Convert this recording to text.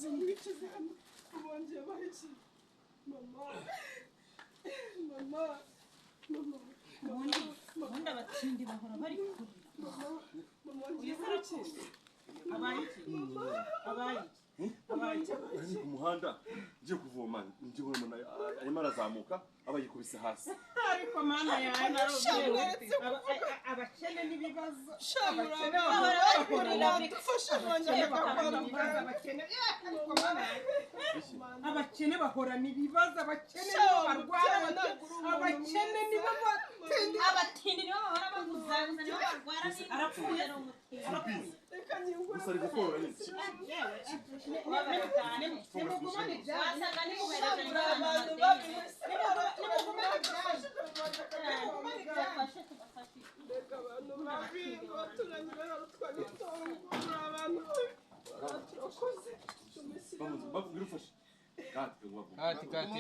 Banze mwicaze hano. Mama yabaye iki? Mama, mama, mama. Ubundi abatindi bahora bari kurira. Mama, mama wanjye Uyu yabaye iki? Abaye iki? Abaye iki? Mama wanjye yabaye Nari iki? ku muhanda ngiye kuvoma, ngiye kubona arimo arazamuka, aba yikubise hasi. Ariko mana yanjye, Shamweretse. abakene n'ibibazo. Shamura, Abakene abantu bahora bari bari kurira, kurira. dufashe wanjye Abakene kwa bahorana ibibazo, muganga. abakene, ariko mana yanjye. Iki? Abakene bahorana ibibazo, abakene nibo Sha, barwara, umubyeyi ntabwo uri umuntu abakene mwiza. Nibo batindi. Abatindi nibo bahora baguzaguza, nibo barwara. Arapfuye. Ni umutindi. Arapfuye. Reka nyingure. Gusa ari gukorora nyine. Yewe, nimugumane ibyanyu. Wasanga nimuhereje. Shamura, abantu babi mwese, abaturanyi Nimugumane badufashije mu Rwanda, Nimugumane ibyanyu. Tubafashe, tubafashe. Mbega abantu babi, abaturanyi bararutwa n'itongo, muri abantu babi. Turakoze, tumushyire mu Babwira ufashe. Kati, Kati, kati.